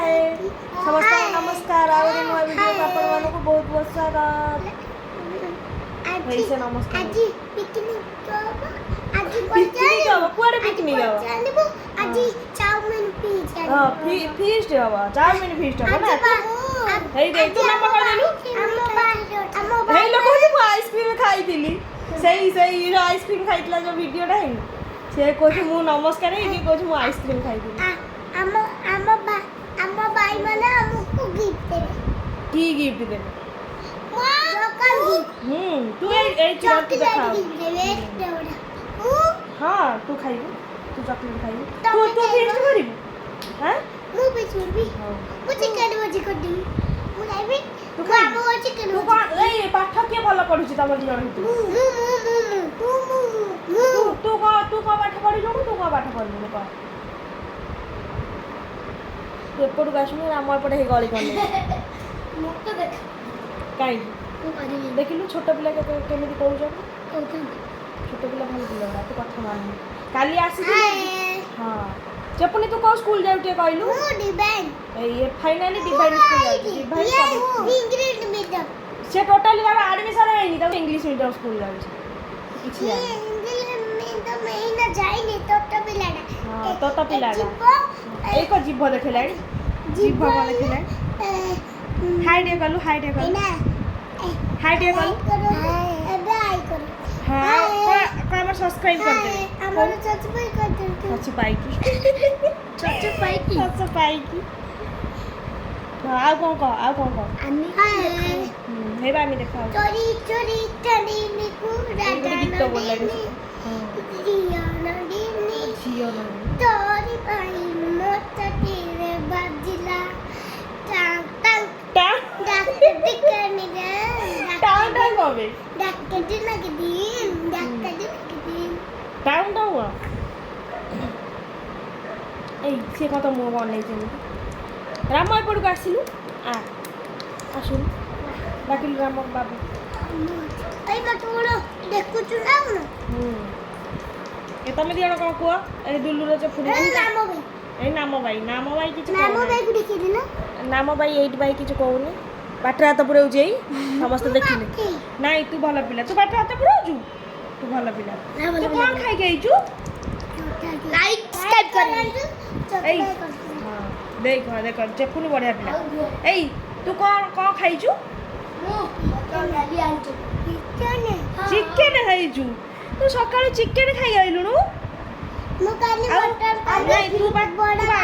ହାଏ, ସମସ୍ତଙ୍କୁ ନମସ୍କାର। ଆଉ ଗୋଟେ ନୂଆ ଭିଡ଼ିଓକୁ ଆପଣମାନଙ୍କୁ ବହୁତ ବହୁତ ସ୍ୱାଗତ। ଆଜି ହେଇ ସେ ନମସ୍କାର। ଆଜି ପିକନିକ ହବ ଆଜି। ପିକନିକ ହବ? କୁଆଡେ ପିକନିକ ହବ? ଚାଲିବୁ ଆଜି ଚାଉମିନ ପିଜ୍। ହଁ, ଫିଷ୍ଟ ହବ, ଚାଉମିନ ଫିଷ୍ଟ ହବ ନା? ହେଇ ଦେଇ ତୁ ନାମ କରିଦେଲୁ। ଆମ ହେଇ ଲୋକ କହୁଛି ମୁଁ ଆଇସ୍କ୍ରିମ ଖାଇଥିଲି। ସେଇ ସେଇ ଆଇସ୍କ୍ରିମ ଖାଇଥିଲା ଯୋଉ ଭିଡ଼ିଓଟା ହେଇନି, ସେ କହୁଛି ମୁଁ ନମସ୍କାର ହେଇକି କହୁଛି ମୁଁ ଆଇସ୍କ୍ରିମ ଖାଇଥିଲି। ଆମ ଆମ ଆମ ଭାଇ ମାନେ ଆମକୁ ଗିଫ୍ଟ ଦେବେ। କି ଗିଫ୍ଟ ଦେବେ? Chocolate gift. ତୁ ଏଇ ଏଇ ଚିରଟି ଚକୋଲେଟ ଦେଖା। ଗିଫ୍ଟ ଦେବେ ଏତେ ବଡ଼ ମୁଁ। ହଁ, ତୁ ଖାଇବୁ, ତୁ ଚକୋଲେଟ ଖାଇବୁ ତୁ। ତମେ ତୁ ଖାଇବ। ଫିଷ୍ଟ କରିବୁ? ହଁ। ମୁଁ ବି କରିବି। ହଉ। ମୁଁ ଚିକେନ ଭୋଜି କରିଦେବି, ମୁଁ ଖାଇବି। ତୁ ମୁଁ ଖାଇବୁ? ଆମ ଚିକେନ। ତୁ କଣ ଏଇ ପାଠ କିଏ ଭଲ ପଢୁଛି ତମ ଦି ଜଣ ଭିତରୁ? ମୁଁ ମୁଁ ମୁଁ ମୁଁ ମୁଁ ମୁଁ। ତୁ ତୁ କଣ ପାଠ ପଢିଲୁଣୁ? ତୁ କଣ ପାଠ ପଢିଲୁଣୁ କହ। ତୁ ଏପଟକୁ ଆସୁନୁ, ଆମ ଏପଟେ ହେଇ ଗଳି କଲେ। ମତେ ଦେଖ। କାହିଁକି? ମୁଁ କରିବି। ଦେଖିଲୁ ଛୋଟ ପିଲା କେତେ କେମିତି କହୁଛନ୍ତି। କହୁଛନ୍ତି। ଛୋଟ ପିଲା ଭଲ ପିଲା ଗୁଡ଼ା, ତୁ କଥା ମାନୁ। କାଲି ଆସିଥିଲି। ହଁ ଚେପୁନି, ତୁ କୋଉ ସ୍କୁଲ ଯାଉ ଟିକେ କହିଲୁ? ମୁଁ ଡିଭାଇନ। ଏଇ ଫାଇନାଲି ଡିଭାଇନ ସ୍କୁଲ ଯାଉଛି, ଡିଭାଇନ ପବ୍ଲିକ। English medium. ସେ ଟୋଟାଲି ତାର ଆଡମିସନ ହେଇନି, ତାକୁ ଇଂଲିଶ ମିଡିୟମ ସ୍କୁଲ ଯାଉଛି, କିଛି ଜାଣିନି। ଇଂଲିଶ ମିଡିୟମ ଏଇନା ଯାଇନି, ତୋଟ ପିଲାଟା। ହଁ, ତୋତ ପିଲାଟା। ଯିବ। ଏଇ କଣ ଜିଭ ଦେଖେଇଲାଣି, ଜିଭ କଣ ଦେଖେଇଲାଣି? ହାଇ ଟିକେ କଲୁ, ହାଇ ଟିକେ କଲୁ। ଏଇନା ହାଇ ଟିକେ କଲୁ। ଏବେ I କର। ହଁ, କଣ ଆମର ସବସ୍କ୍ରାଇବ କରିଦେବେ। ଆମର ସବସ୍କ୍ରାଇବ କରିଦିଅନ୍ତୁ। ସଚୁ ପାଇକି। ସଚୁ ପାଇକି। ସଚୁ ପାଇକି। ହଁ, ଆଉ କଣ କହ? ଆଉ କଣ କହ? ଆମେ ହେଇବା ଆମେ ଦେଖା। ଚୋରି ଚୋରି ଚଢିନିକୁ। ଗୋଟେ ଗୀତ ବୋଲିଲାଣି ସେ। ହଁ। ଝିଅ ନନ୍ଦିନୀ। ଝିଅ ନୁହେଁ। ତୋରି ପାଇଁ ମତେ ତୀରେ ବାଜିଲା ଟାং ଟାଂ। ଟା ଡାକ ଦିକନି। ଟାଉ ଟାଉ କବେ? ଡାକ ଦିନକ ଦିନ, ଡାକ ଦିନକ ଦିନ। ଟାଉ ଟାଉ କଣ? ଏଇ ସିଏ କଣ ତ ମୁହଁ ବନେଇଛି ଏମିତି? ରାମ, ଏପଟକୁ ଆସିଲୁ, ଆ ଆସୁନୁ, ଡାକିଲୁ ରାମ ବାବୁ। ଏଇ ମତେ ଦେଖୁଛୁ ନା କଣ? ହୁଁ, ଏ ତମେ ଦି ଜଣ କଣ କୁହ? ଏଇ ଦୁଲୁର ଚପୁଡ଼ି। ଏ ନାମ ଭାଇ। ଏଇ ନାମ ଭାଇ, ନାମ ଭାଇ କିଛି ନାମ କହୁନି। ଭାଇକୁ ଦେଖିଲି ନା। ନାମ ଭାଇ ଏଇଠି ଭାଇ କିଛି କହୁନି, ପାଟିରେ ହାତ ପୁରଉଛି। ଏଇ ସମସ୍ତେ ଦେଖିଲେ। ନାଇଁ, ତୁ ଭଲ ପିଲା, ତୁ ପାଟିରେ ହାତ ପୁରଉଛୁ, ତୁ ଭଲ ପିଲା। ତୁ କଣ ଖାଇକି ଆଇଛୁ? ଲାଇକ୍ ସବସ୍କ୍ରାଇବ କରନ୍ତୁ। ଏଇ ହଁ, ଦେଖ ଦେଖ, ଚେପୁନି ବଢିଆ ପିଲା। ଏଇ ତୁ କଣ କଣ ଖାଇଛୁ? ମୁଁ ଡାଲି ଆଣିଛୁ। ଚିକେନ ଖାଇଛୁ? ତୁ ସକାଳୁ ଚିକେନ ଖାଇ ଆଇଲୁଣୁ? ମୁଁ କାଲି ଆଉ ମଟନ। ନାଇଁ, ତୁ ବା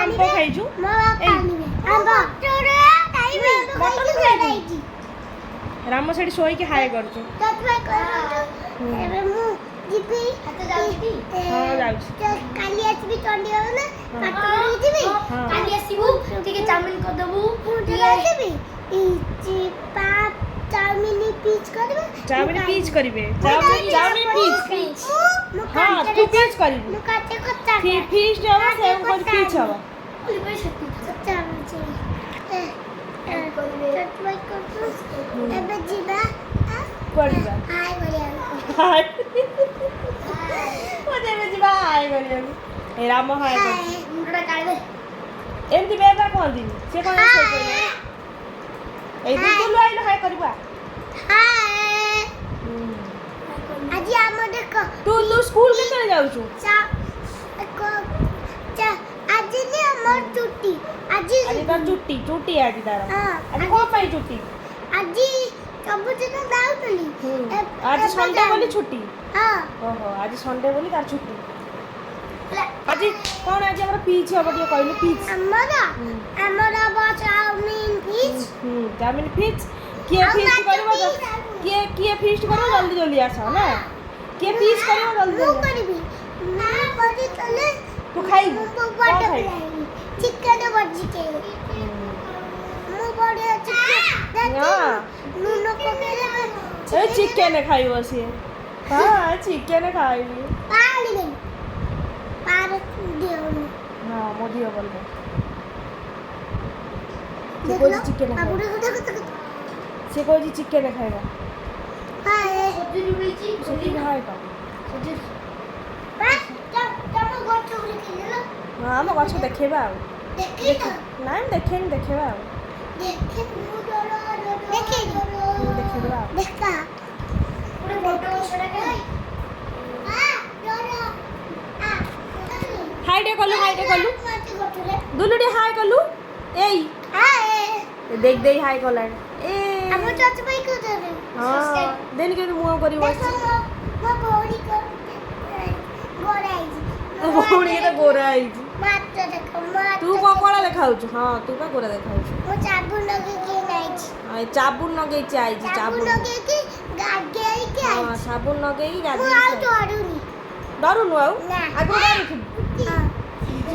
ଆମ୍ବ ଖାଇଛୁ। ମୋ ବାପା ଏଇ। ଆଣିବେ ଆମ୍ବ ଖାଇବି। ମଟନ ଖାଇବୁ? ରାମ ସେଠି ଶୋଇକି ହାଏ କରୁଛୁ। ଏବେ ମୁଁ ଯିବି। ହଁ, ଯାଉଛି। କାଲି ଆସିବି ଚଣ୍ଡି ନା ପାଠ ପଢିକି ଯିବି। ହଁ। କାଲି ଆସିବୁ, ଟିକେ ଚାଉମିନ କରିଦବୁ। ମୁଁ ଟିକେ ଆସିବି, ଚାଉମିନ ପିଚ୍ କରିବେ। ଚାଉମିନ ପିଚ୍ କରିବେ, ଚାଉମିନ, ଚାଉମିନ ପିଚ୍। ମୁଁ ହଁ, ତୁ ପିଚ୍ କରିବୁ। ମୁଁ କାଟେ କଚା। ଫିଷ୍ଟ ହବ, ସେ କହୁଛି ପିଚ୍ ହବ। ଏବେ ଯିବା। କୁଆଡ଼େ ଯିବା? ହାଇ କରିବାକୁ। ହାଏ। ଏବେ ଯିବା ହାଏ କରିବାକୁ। ଏ ରାମ ହାଏ କରୁଛି। ମୁଣ୍ଡଟା କାଢିଦେ। ଏମିତି ବେବା କହନ୍ତିନି। ସେ କଣ ଶୋଇପଡ଼ିଲା? ଏଇ ଦୁଲୁ ଆଇଲୁ, ହାଏ କରିବୁ ଆ। ହାଏ। ଆଜି ଆମ ଦେଖ। ତୁ ତୁ ସ୍କୁଲ କେତେବେଳେ ଯାଉଛୁ? ଆଜି ନି ଆମର ଛୁଟି ଆଜି। ଆଜି ତାର ଚୁଟି, ଚୁଟି ଆଜି ତାର। ହଁ। ଆଜି କଣ ପାଇଁ ଚୁଟି? ଆଜି ସବୁଦିନ ଯାଉଥିଲି। ଆଜି ଏବେ ସଣ୍ଡେ ବୋଲି ଯାଉନି। ଛୁଟି। ହଁ। ଓହୋ, ଆଜି ସଣ୍ଡେ ବୋଲି ତାର ଛୁଟି। ଆଜି କଣ ଆଜି ଆମର ପିଚ୍ ହବ ଟିକେ କହିଲୁ, ପିଚ୍? ଆମର ଆମର ହବ ଚାଉମିନ ପିଚ୍। ହୁଁ, ଚାଉମିନ ପିଚ୍। କିଏ ଆଉ ଫିଷ୍ଟ ମାଛ କରିବ? ପିଚ୍। କିଏ କିଏ ଫିଷ୍ଟ କରିବ ଜଲ୍ଦି ଜଲ୍ଦି ଆସ ନା। କିଏ ପିଚ୍ କରିବ ଜଲ୍ଦି ମୁଁ ଜଲ୍ଦି ଆସ। କରିବି। ମୁଁ କରିଥିଲେ। ତୁ ଖାଇବୁ? ମୁଁ କଣ ବଡ଼ ଖାଇବୁ? ଚିକେନ ବଜିକେ ମୁଁ ବଢ଼ିଆ ଚିକେନ ଲୁଣ ପକେଇଲେ। ଏ ଚିକେନ ଖାଇବ ସିଏ। ହଁ, ଚିକେନ ଖାଇବି। ପାଣିବେନି ପାର ଦିଅନି। ହଁ, ମୋ ଝିଅ ଭଲ। ସେ ଦେଖିଲ କହୁଛି ଚିକେନ ଖାଇବ। ଆଉ ଦେଖ ଦେଖ ଦେଖ। ସେ କହୁଛି ଚିକେନ ଖାଇବ। ହାଏ। ସଜୁରି ମିଳିଛି। ସେତିକି ହାଏ କର। ସଜୁରି। ତମ ଗଛ ଦେଖିଲ? ହଁ, ଆମ ଗଛ ଦେଖେଇବା ଆଉ। ଦେଖି ନାଇଁ, ଦେଖେନି, ଦେଖେଇବା ଆଉ। ଦେଖି ଦେଖି। ଦେଖେଇଦେବା ଆଉ। ଦେଖା। ଗୋଟେ ବଡ ଗଛଟା କାଇଁ? ହାଇ ଟିକେ କଲୁ, ହାଇ ଟିକେ କଲୁ ଦୁଲୁ, ଟିକେ ହାଇ କଲୁ। ଏଇ ଦେଖ, ଦେଇ ହାଇ କଲାଣି ଏ। ଆମ ଚଚ ଭାଇ କହୁଛନ୍ତି। ହଁ, ଦେନି କେମିତି ମୁହଁ କରିବ। ଦେଖ, ମୋ ଭଉଣୀ ଗୋରା ହେଇଛି। ତୋ ଭଉଣୀ କେତେ ଗୋରା ହେଇଛି। ମାଛ ଦେଖ, ମାଛ। ତୁ କଣ କଳା ଦେଖାଉଛୁ? ହଁ, ତୁ ପା ଗୋରା ଦେଖାଉଛୁ। ମୁଁ ସାବୁନ ଲଗେଇକି ନାଇଛି। ହଁ, ଏ ସାବୁନ ଲଗେଇଛି ଆଇଛି। ସାବୁନ ସାବୁନ ଲଗେଇକି ଗାଧେଇକି ହଁ। ଆଇଛି। ସାବୁନ ଲଗେଇକି ମୁଁ ଆଉ ଗାଧେଇକି। ଡରୁନି। ଡରୁନୁ ଆଉ? ନା। ଆଗରୁ ଡରୁଥିଲୁ?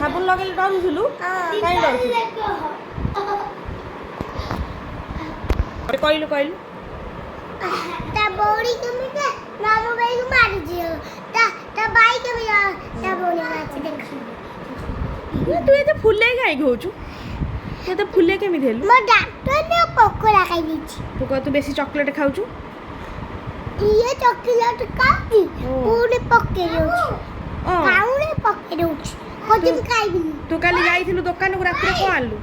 ସାବୁନ ଲଗେଇଲେ ଡରୁଥିଲୁ? ହଁ। କାଇଁ ଡରୁଥିଲୁ? କହିଲୁ, କହିଲୁ। ତା ଭଉଣୀ କେମିତି ଆମ ଭାଇକୁ ମାରୁଛି, ତା ତା ଭାଇ କେମିତି ତା ଭଉଣୀ ମାରୁଛି ଦେଖ। ତୁ ଏତେ ଫୁଲେଇ କାହିଁକି ହଉଛୁ? ତୁ ଏତେ ଫୁଲେଇ କେମିତି ହେଲୁ? ମୋ ଡାକ୍ତର ପକୋଡ଼ା ଖାଇ ଦେଇଛି। ତୁ କହ, ତୁ ବେଶୀ ଚକୋଲେଟ୍ ଖାଉଛୁ। ଇଏ ଚକୋଲେଟ୍ ଖାଉଛି। ପୁଣି ପକେଇ ଦଉଛି। ଖାଉନି, ପକେଇ ଦଉଛି, କହୁଛି ମୁଁ ଖାଇବିନି। ତୁ କାଲି ଯାଇଥିଲୁ ଦୋକାନକୁ, ରାତିରେ କଣ ଆଣିଲୁ?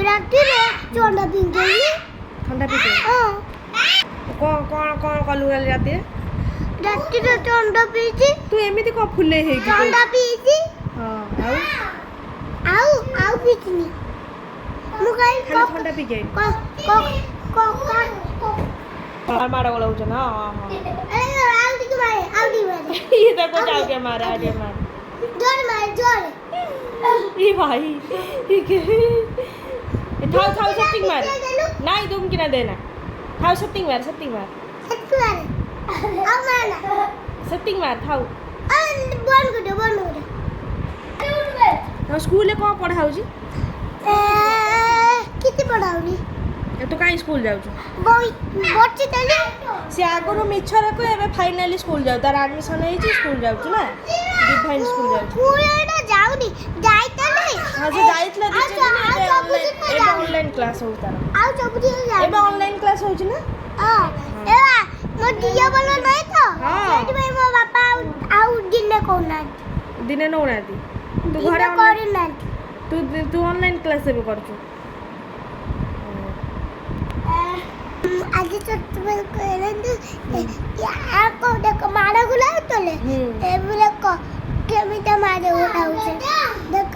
ରାତିରେ ଥଣ୍ଡା ପିଇଦେଲି। ଥଣ୍ଡା ପିଇତେ? ହଁ। କଣ କଣ କଣ କଲୁ କାଲି ରାତିରେ? ରାତିରେ ଥଣ୍ଡା ପିଇଛି। ତୁ ଏମିତି କଣ ଫୁଲେଇ ହେଇଛୁ? ଥଣ୍ଡା ପିଇଛି। ହଁ, ଆଉ? ଆଉ ଆଉ ପିଇନି ମୁଁ। ଖାଇ ଖାଲି ଥଣ୍ଡା ପିଇକି ଆଇଲୁ? କକା। ମାଡ଼ ଗୋଳ ହଉଛନ୍ତି। ହଁ ହଁ ହଁ ଆଉ ଟିକେ ମାରେ, ଆଉ ଟିକେ ମାରେ। ଇଏ ତ କହୁଛି ଆଉ ଟିକେ ମାରେ, ଆଉ ଟିକେ ମାରେ। ଜୋରେ ମାରେ, ଜୋରେ। ଏ ଭାଇ, ଏ ଥାଉ ଥାଉ, ସେତିକି ମାରେ। ନାଇଁ, ଦୁମକିନା ଦେନା, ଥାଉ, ସେତିକି ମାରେ, ସେତିକି ମାରେ। ସେତିକି ମାରେ, ଆଉ ମାରେ ନା। ସେତିକି ମାରେ, ଥାଉ। ଆଉ ବନ୍ଦ କରିଦେ, ବନ୍ଦ କରିଦେ। ତମ ସ୍କୁଲରେ କ'ଣ ପଢ଼ା ହଉଛି? କିଛି ପଢ଼ାଉନି। ଏ ତୁ କାହିଁ ସ୍କୁଲ ଯାଉଛୁ? ବହି ବସି ତାହେଲେ। ସେ ଆଗରୁ ମିଛରେ କୁହେ, ଏବେ ଫାଇନାଲି ସ୍କୁଲ ଯାଉ, ତାର ଆଡମିସନ ହେଇଛି, ସ୍କୁଲ ଯାଉଛି ନା, ଡିଭାଇନ୍ ସ୍କୁଲ ଯାଉଛି। ସ୍କୁଲଟା ଯାଉନି, ଯାଇତାଲେ। ହଁ, ସେ ଯାଇଥିଲା 2-4 ଦିନ। ଆଉ ଏବେ ସବୁଦିନ ଏବେ ଯାଉନି। ଅନଲାଇନ୍ କ୍ଲାସ୍ ହଉଛି ତାର। ଆଉ ସବୁଦିନ ଏବେ ଯାଉନି। ଅନଲାଇନ୍ କ୍ଲାସ୍ ହଉଛି ନା? ହଁ, ଏ ମୋ ଦିଅ ଭଲ ନାହିଁ ତ। ସେଇଥିପାଇଁ ମୋ ବାପା ଆଉ ଆଉ ଦିନେ କହୁନାହାନ୍ତି। ଦିନେ ନେଉନାହାନ୍ତି, ତୁ ଦିନେ ଘରେ online- କରୁନାହାନ୍ତି। ତୁ ତୁ ଅନଲାଇନ୍ କ୍ଲାସ୍ ଏବେ କରୁଛୁ। ଆଜି ଛୋଟବେଳେ କହିଲେ ଦେଖ, ମାଡ଼ ଗୁଲାଉଥିଲେ। ଏବେ ଦେଖ କେମିତି ମାଡ଼ ଗୁଲାଉଛି ଦେଖ।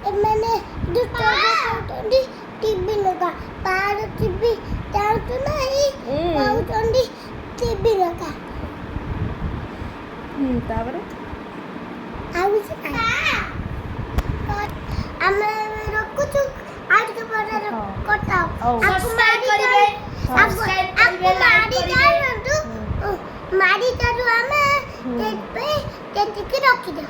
ଏମାନେ ଦୁଷ୍ଟ କହୁଛନ୍ତି ଟିଭି ଲଗା, ପାର ଟିଭି ଚାହୁଁଛୁ ନାହିଁ। କହୁଛନ୍ତି ଟିଭି ଲଗା। ତାପରେ? ଆଉ କିଛି ନାହିଁ, ଆମେ ରଖୁଛୁ, ଆଉ ଟିକେ ପରେ କଥା। ହଉ। Subscribe କରିବେ, subscribe କରିବେ, like ମାରି କରିବେ। ଚାଲନ୍ତୁ, ମାରି ଚାଲୁ ଆମେ। ସେଥିପାଇଁ ସେତିକି ରଖିଦିଅ।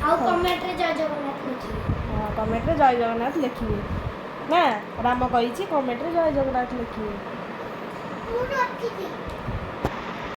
ଆଉ କମେଣ୍ଟରେ ଜୟ ଜଗନ୍ନାଥ ଲେଖିବେ। ହଁ, କମେଣ୍ଟରେ ଜୟ ଜଗନ୍ନାଥ ଲେଖିବେ ନା, ରାମ କହିଛି କମେଣ୍ଟରେ ଜୟ ଜଗନ୍ନାଥ ଲେଖିବେ। ମୁଁ ରଖିଛି।